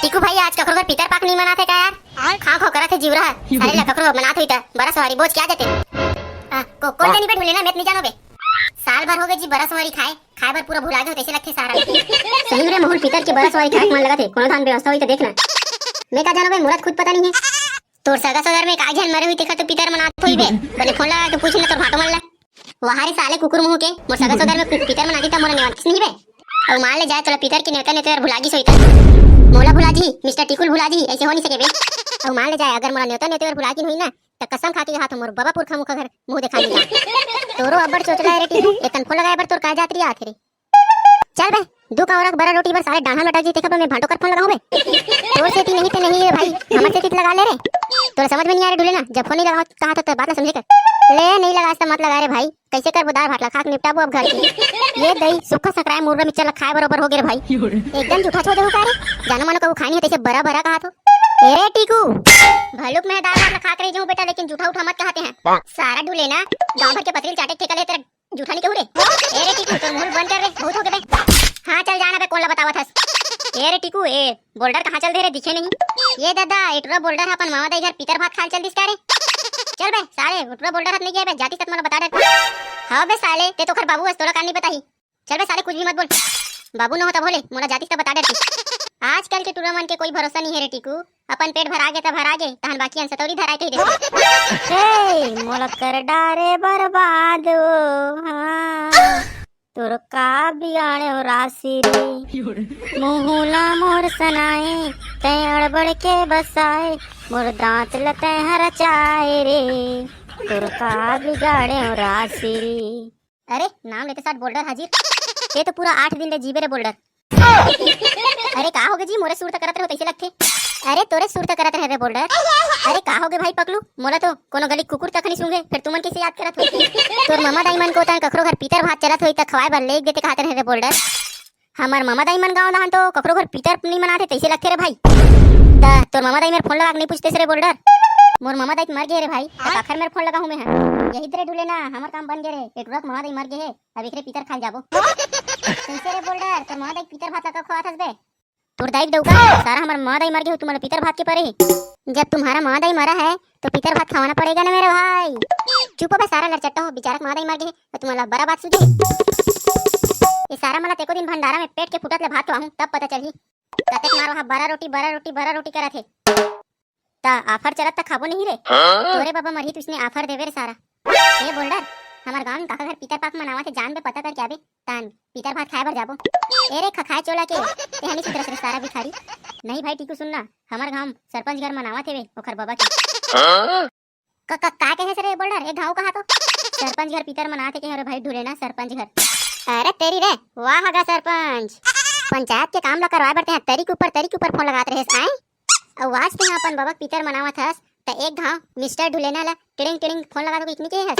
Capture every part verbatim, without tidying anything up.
टीकू भाई, आज ककरो घर पितर पाक नहीं मनाथे का यार? खाव खाव करत हे जीवरा ह। साले ला ककरो मनात होई त बरस वारी बोझ क्या देते? आ, को, कोन जनी बे ढुलेना, मैं त नहीं जानो बे। साल भर हो गए जी बरस वारी खाए, खाए बर पूरा भुला गए हो, तैसे लगथे सारा। सही में रे, महूल पितर के बरस वारी खाए के मन लगत हे, कोनो धान व्यवस्था होई त देखना। मैं का जानो बे, मोला त खुद पता नहीं है। तोर सगा सोदर में का झन मरे हुई तेखर तो पितर मनात होई बे। बने फोन लगा के पूछ ना तोर भाटो मन ला। वाह रे साले कुकुर मुंह के, मोर सगा सोदर में पि-, पितर मनाती त मोला नेवंतिस नहीं बे। अउ मान ले जाए तोला पितर के नेवता नेवते बर भुला गिस होई त। मोला भुला जी, मिस्टर टिकुल भुला जी, ऐसे हो नहीं सके बे। अउ मान ले जाए अगर मोला नेवता नेवते बर भुला गिन होई ना, त कसम खा के कहाथों मोर बबा पुरखा मुखा घर मुंह देखा नहीं जा। तोरो अब्बड़ चोचला है रे टीकू, एतन फोन लगाए बर तोर का जात रिया आथे रे। चल बे, दू कौरा के बरा रोटी बर साले डाढ़ा लटक जी, तेखर बर मैं भांटो कर फोन लगाऊं बे। तोर सेती नहीं ते नहीं रे भाई, हमर सेती त लगा ले रे। तोर समझ में नहीं आ रे ढुलेना, जब फोन नहीं लगाओ कहा तो, तो बात ला समझे कर। ले नहीं लगा त मत लगा रे भाई, कैसे करबो दाल भात ला खा के निपटाबो अब घर के। ये दई सुक्खा सकराय मुर्रा मिक्सचर ला खाए बरोबर हो गे रे भाई। एकदम जूठा छो देहू का रे? जानो मानो कहू खाए नहीं हो तैसे बरा बरा कहा तो। ए रे टीकू, भलुक मैं दाल भात ला खा के रह जाऊं बेटा, लेकिन जूठा उठा मत कहते हैं। सारा ढुलेना गांव भर के पतरी ल चाटे के ठेका ले तेरा जूठा नहीं कहू रे। ए रे टीकू, तोर मुंह बंद कर रे, बहुत हो गए बे। हाँ, चल जाना बे, कौन ला बतावत हस? ए रे टीकू, ए बोल्डर कहाँ चल दे रे, दिखे नहीं। ये दादा, ए टुरा बोल्डर ह अपन मामा दाई घर पितर भात खाल चल दिस का रे? चल बे साले, ए टुरा बोल्डर हाथ नहीं गया बे, जातिस त मोला बता डर। हाँ बे साले, ते तो खर बाबू हस, तोला का नहीं बताही। चल बे साले, कुछ भी मत बोल। बाबू न होता भोले, मोला जातिस त बता डरती। आजकल के टुरा मन के कोई भरोसा नहीं है रे टीकू। अपन पेट भरा गे त भरा गे, तहन बाकी अन सतौरी धराए कही देथे। हे, मोला कर डारे बर्बाद ओ, हाँ। तोर का बिगाड़े हो राशि रे, मुहूला मोर सनाए, तै अड़बड़ के बसाए, मोर दांत ल तै हर चाए रे, तोर का बिगाड़े हो राशि रे। अरे, नाम लेते साथ बोल्डर हाजिर। ये तो पूरा आठ दिन ले जीबे रे बोल्डर। अरे, का होगे जी, मोरे सुर त करत रहे हो, तैसे लगथे। अरे, तोरे सुर त करत रहे रे बोल्डर। अरे, का होगे भाई पकलू, मोला तो कोनो गली कुकुर तक नहीं सूंघे, फिर तुमन कैसे याद करत हो? तोर ममा दाई मन को तन कखरो घर पीतर भात चलत होई त खवाए बर लेग देते कहत रहे रे बोल्डर। हमर ममा दाई मन गाँव दहन तो कखरो घर पीतर नहीं मनाथे, तैसे लगथे रे भाई। त तोर ममा दाई मेर फोन लगा के नहीं पूछतेस रे बोल्डर। मोर ममा दाई त मर गे रे भाई, त काखर मेर फोन लगा हूँ मैं हा। यही तेरे ढुलेना, हमर काम बन गे रे, ए टुरा के ममा दाई मर गे हे, अब एकरे पीतर खाल जाबो। कैसे रे बोल्डर, तोर ममा दाई पीतर भात लगा खवात हस बे? तोर दाई के डौका, सारा हमर ममा दाई मर गे हो, तुमन पीतर भात के परे हे। जब तुम्हारा ममा दाई मरा है, तो पीतर भात खवाना पड़ेगा ना मेरे भाई। चुप हो बे सारा लड़चट्टा हो, बेचारा के ममा दाई मर गे हे, तो तुम्हारा बड़ा बात सूझे। ये सारा मला तेको दिन भंडारा में पेट के फुटत ले भात खवाहूं, तब पता चलही। कतेक मारो हा बरा रोटी, बरा रोटी, बरा रोटी करत हे। त आफर चलत त खाबो नहीं रे। हाँ? तोरे बाबा मरही त उसने आफर देवे रे सारा। ए बोल्डर, हमर गांव में काका घर पीतर पाक मनावत हे, जान बे पता करके आबे, तान पीतर भात खाए बर जाबो। ए रे खखाए चोला के, ते हनी सुधरस रे सारा भिखारी। नहीं भाई टीकू सुन ना, हमर गांव सरपंच घर मनावत हेवे, ओखर बाबा के। हाँ? क-, क-, का कहे से रे बोल्डर, एक घाव कहा तो। सरपंच घर पीतर मनात हे के रे भाई ढुलेना सरपंच घर। अरे तेरी रे, वाह गा सरपंच। पंचायत के काम ला करवाए बर ते तरी के ऊपर, तरी के ऊपर फोन लगात रहे आए। अउ आज तें अपन बबक पीतर मनावत हस, त एक घाव मिस्टर ढुलेना ला टिड़िंग टिड़िंग फोन लगा दो, इतनी के हस।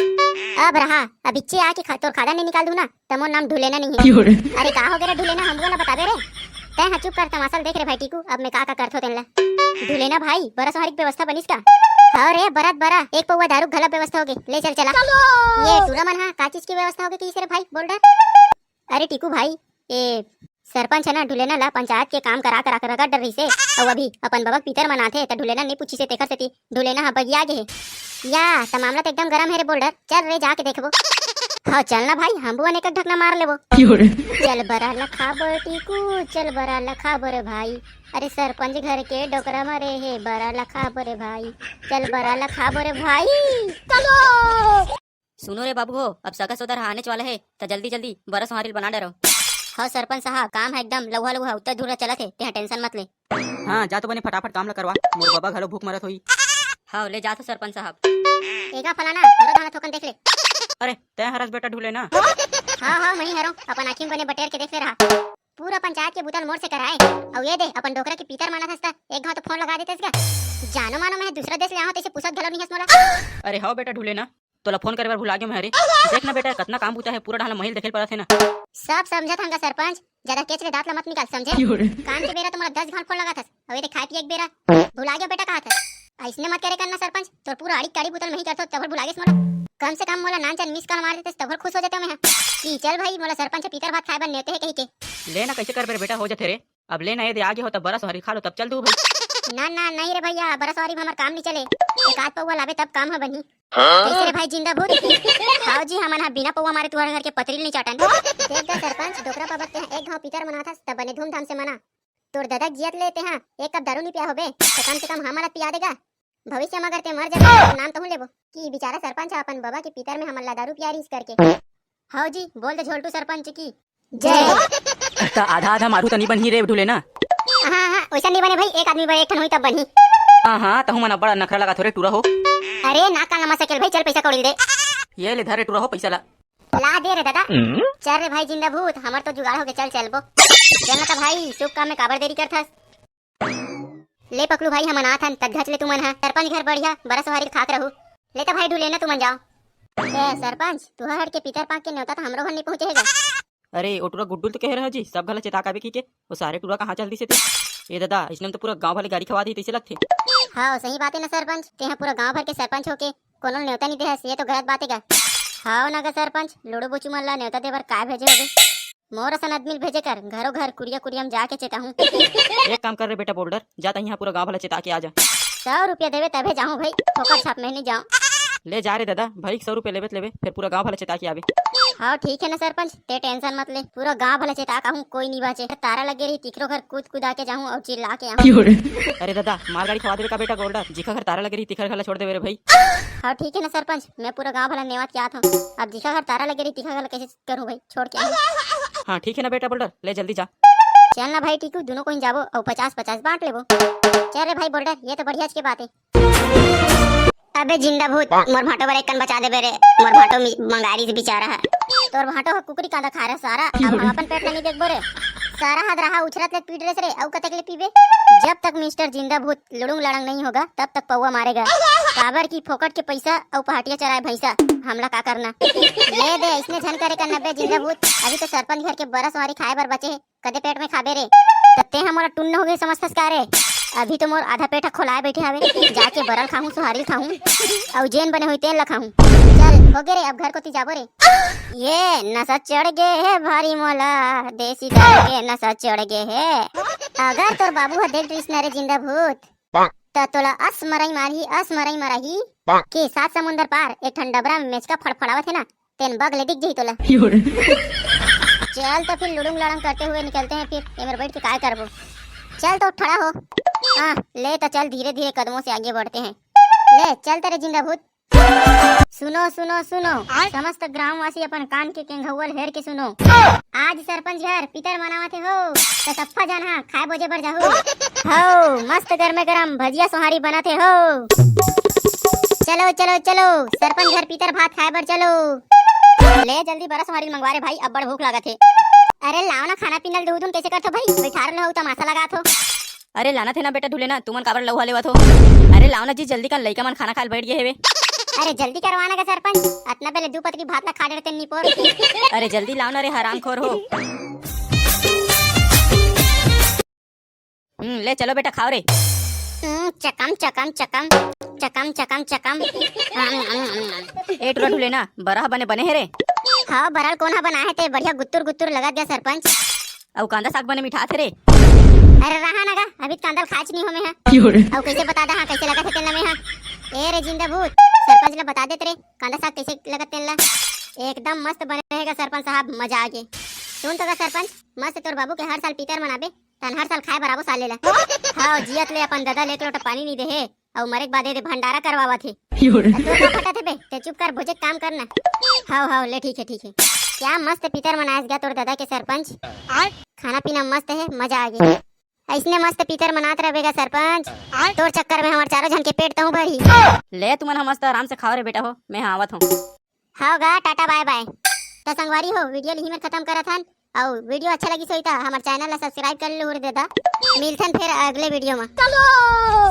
अब रहा, अब इच्चे आके खा-, तोर खादा नहीं निकाल दूं ना, त मोर नाम ढुलेना नहीं है। क्यों रे? अरे का हो गे रे ढुलेना, हमको ना बताबे रे। तैं हा चुप कर, तमाशा ल देख रे भाई टीकू, अब मैं का का करथो तेन ला। ढुलेना भाई, बरा सोहारी के व्यवस्था बनिस का? हाँ रे, बरत बरा, एक पौवा दारू घला व्यवस्था होगे, ले चल चला। ये टूरा मन हा, का चीज की व्यवस्था होगे किसे रे भाई, बोल डर। अरे टीकू भाई, ये सरपंच है ना, ढुलेना ला पंचायत के काम करा करा के रगड़ डर रहिसे, अउ अभी अपन बबक पीतर मनाथे, त ढुलेना नहीं पूछिसे, तेखर सेती ढुलेना हा बगिया गे हे। या, त मामला तो एकदम गरम है रे बोल्डर, चल रे जाके देखबो। हाँ चल ना भाई, हम बुआ ने एक ढकना मार लेबो। चल बरा लखाबो टीकू, चल बरा लखाबो रे भाई। अरे सरपंच घर के डोकरा मरे हे, बरा लखाबो रे भाई। चल बरा लखाबो रे भाई। चलो। सुनो रे बाबू हो, अब सगा सोदर आने वाला है, त जल्दी जल्दी बरा सोहारी ल बना डरो। हाँ सरपंच साहब, काम है एकदम लउहा लउहा, उत्तर धुर्रा चलत है, तेहा टेंशन मत ले। हाँ, जा तो बने फटाफट काम ला करवा, मोर बबा घलो भूख मरत होई। हाँ, ले जाथो सरपंच साहब। एगा फलाना, हरो धाना थोकन देख ले। अरे, तैं हरस बेटा ढुलेना। हाँ, हाँ, मही हरो, अपन आँखी में बने बटेर के देख ले रहा। पूरा पंचायत के बुतल मोर से कराए, अउ ये दे, अपन डोकरा के पीतर मानत हस त, एक घाव तो फोन लगा देते इसका। जानो मानो मैं दूसरा देश ले आऊँ, तैसे पूछत घलो नहीं हस मोला। अरे हाँ बेटा ढुलेना, तोला फोन करे बर भुला गेंव मैं रे। देख ना बेटा, कतना काम बूता हे, पूरा डाहर महिल देखे ल परत हे ना। सब समझत हंव गा सरपंच, ज्यादा केच ले दांत ला मत निकाल, समझे? काम के बेरा तो मोला दस घांव फोन लगाथस, अउ ये दे खाए पिए के बेरा भुला गेंव बेटा कहत हस। अइसने मत करे करना सरपंच, तोर पूरा आड़ी काड़ी बूता ल मैं ही करथों, तभर भुला गेस मोला। कम से कम मोला नान चन मिस कॉल मार देतेस, तभर खुश हो जातेंव मैं हा। कि चल भाई, मोला सरपंच ह पीतर भात खाए बर नेवते हे कहिके। ले ना, कइसे करबे रे बेटा, हो जाथे रे। अब ले ना, ये दे आगे हो तब बरस हरी खा लो, तब चल दू भाई। ना ना, नहीं रे भैया, बरस हरी में हमर काम नहीं चले। एक आध पौवा लाबे तब काम ह बनही। कैसे रे भाई जिंदा भूत? हाव जी, हमन ह बिना पौवा मारे तुहर घर के पतरी नहीं चाटन। देख गा सरपंच, डोकरा पाबक तेहा एक घाव पीतर मनाथस, तब बने धूमधाम से मना। तोर ददा जियत ले तेहा एक कप दारू नहीं पिया होबे, तो कम से कम हमन ला पिया देगा। भविष्य में अगर ते मर जाबे, तो नाम तहूं लेबो कि बेचारा सरपंच ह अपन बबा के पीतर में हमन ला दारू पिया रिहिस करके। हाव जी, बोल दे झोलटू सरपंच की जय। त आधा आधा मारू त नहीं बनही रे ढुले ना। हाँ हाँ, वैसा नहीं बने भाई, एक आदमी बर एक ठन होई तब बनही। हाँ हाँ, तहूं मन बड़ा नखरा लगा थोरे टूरा हो। अरे ना कान लमा सकेल भाई, चल पैसा कौड़ी दे। ये ले धर रे टूरा हो पैसा ला। ला दे रे दादा। चल रे भाई जिंदा भूत, हमर तो जुगाड़ होगे, चल चलबो। चल ना त भाई, शुभ काम में काबर देरी करथस? ले पकलू भाई, हमन आथन, तक घच ले तुमन ह। सरपंच घर बढ़िया, बरस हरी खात रहू। ले त भाई ढुले ना तुमन जाओ। ए सरपंच, तुहर हट के पीतर पाक के नेवता त हमरो घर नहीं पहुंचे हे गा। अरे ओ टूरा गुड्डू ल तो कहे रहा जी, सब घला चेता काबे की के, वो सारे टूरा कहाँ चल दिसे ते? ए दादा, इसने में तो पूरा गांव वाले गाड़ी खवा दी तैसे लगथे। हाँ सही बात है ना सरपंच, तेहा पूरा गांव भर के सरपंच होके कोनो नेवता नहीं देहस, ये तो गलत बात है गा। हाव ना गा सरपंच, लूडो बुचू मन ला नेवता देबर काय भेजे होबे? मोर असन आदमी ल भेजे कर, घरो घर कुरिया कुरिया में जाके चेताहूं। एक काम कर रे बेटा बोल्डर, जा तहीं पूरा गांव वाला चेता के आ जा। सौ रुपया देवे तभे जाहूं भाई, फोकट छाप में नहीं जाऊं। ले जा रे दादा, भाई सौ रुपया लेबे त लेबे, फिर पूरा गांव वाला चेता के आबे। हाँ ठीक है ना सरपंच, ते टेंशन मत ले, पूरा गांव वाला चेता कहूं कोई नहीं बाचे। तारा लगे रही तिखरो घर कूद कूदा के जाहूं और चिल्ला के आऊं। अरे दादा, मार गाड़ी खवा देबे का बेटा गोल्डर, जिखा घर तारा लगे रही तिखर घर ला छोड़ देबे रे भाई। हाँ ठीक है ना सरपंच, मैं पूरा गांव वाला नेवत के आत हूँ। अब जिखा घर तारा लगे रही तिखा घर ला कैसे करूँ भाई, छोड़ के आऊँ। हाँ ठीक है ना बेटा बोल्डर, ले जल्दी जा। चल ना भाई टीकू, दोनों कोई जाबो और पचास पचास बांट लेबो। चल रे भाई बोल्डर, ये तो बढ़िया के बात है। अबे जिंदा भूत, मोर भांटो बर एक कन बचा देबे रे। मोर भांटो मि-, मंगारी से बेचारा है। तोर भांटो ह कुकरी कांदा खा रहे सारा, अब हम अपन पेट ला नहीं देखबो रे। सारा हद रहा उछरत ले पीट रहे रे, अउ कतक ले पीबे? जब तक मिस्टर जिंदा भूत लुड़ुंग लड़ंग नहीं होगा, तब तक पौवा मारेगा। काबर की फोकट के पैसा अउ पहाटिया चराए भैंसा, हमला का करना? ले दे, इसने झन करे कर नब्बे जिंदा भूत, अभी तो सरपंच घर के बरस वारी खाए बर बचे हे। कदे पेट में खाबे रे? त तेहा मोला टुन्न हो गए समझथस का रे? अभी तो मोर आधा पेट ह खोलाए बैठे हवे, जाके बरल खाहूं, सुहारी खाहूं, अउ जेन बने होई तेन ला खाहूं। चल हो गे रे, अब घर कोती जाबो रे। ये नशा चढ़ गे हे भारी मोला, देसी दारू के नशा चढ़ गे हे। अगर तोर बाबू ह देख डरिस न रे जिंदा भूत, त तोला अस मरई मारही, अस मरई मरही कि सात समुंदर पार एक ठन डबरा में मेचका फड़फड़ावत हे ना, तेन बग ले दिख जही तोला। चल तो फिर लुड़ुंग लड़ंग करते हुए निकलते हैं, फिर एमेर बैठ के काय करबो। चल तो ठड़ा हो। हाँ, ले तो चल, धीरे धीरे कदमों से आगे बढ़ते हैं। ले चल तेरे जिंदा भूत। सुनो सुनो सुनो, समस्त ग्रामवासी अपन कान के केंघौल हेर के सुनो। आज सरपंच घर पितर मनावत हे हो, तो सफ्फा जान हा खाए बोजे बर जाहू। हो, मस्त गरमे गरम भजिया सोहारी बनत हे हो। चलो चलो चलो, सरपंच घर पीतर भात खाए बर चलो। ले जल्दी बरा सोहारी मंगवा रे भाई, अब्बड़ भूख लागत हे। अरे लाओ ना खाना पीना ल दूधुन कैसे करथो भाई, बैठार लो तमाशा लगात हो। अरे लाना थे ना बेटा ढुले ना, तुमन काबर लौहा लेवत हो? अरे लाओ ना जी जल्दी, कन लइका मन खाना खाए ल बैठ गए हेवे। अरे जल्दी करवाना का सरपंच, अतना बेले दू पतरी भात ला खा डरते निपोर। अरे जल्दी लाओ ना रे हरामखोर हो। हम्म, ले चलो बेटा खाओ रे। हम्म, चकम चकम चकम चकम चकम चकम। ए टुरा ढुले ना, बरा ह बने बने हे रे। हाँ, बरल कोन हा बनाए हे ते, बढ़िया गुत्तुर गुत्तुर लगत गा सरपंच। अउ कांदा साग बने मिठात हे रे। अरे रहा ना गा, अभी कांदा ल खाच नहीं हो में हा। अउ कैसे बता दा हाँ, कैसे लगत हे तेन ला में हा। ए रे जिंदा भूत, सरपंच ला बता देत रे, कांदा साग कैसे लगत तेन ला। एकदम मस्त बने रहेगा सरपंच साहब, मजा आ गे। सुन तो गा सरपंच, मस्त तोर बाबू के हर साल पीतर मनाबे, तन हर साल खाए बर आबो साले ला। हाव, जियत ले अपन ददा ले एक लोटा पानी नहीं दे हे, अउ मरे के बाद एदे भंडारा करवावत हे। योरे। तोर का फटत हे बे? ते चुप कर, भोजे के काम करना। हाव हाव, ले ठीक है ठीक है। क्या मस्त पीतर मनायस गा तोर ददा के सरपंच। आय। खाना पीना मस्त है, मजा आ गया। ऐसने मस्त पीतर मनात रहबे गा सरपंच। आय। तोर चक्कर में हमार चारों झन के पेट तहूं भरही। ले तुमन ह मस्त आराम से खाओ रे बेटा हो, मैं हा आवत हूँ। हाव गा, टाटा बाय बाय। त संगवारी हो, वीडियो ल इही मेर खत्म करत हन। अउ वीडियो अच्छा लगिस होही त हमर चैनल ला सब्सक्राइब कर लेहू रे ददा। मिलथन फेर अगले वीडियो म। चलो।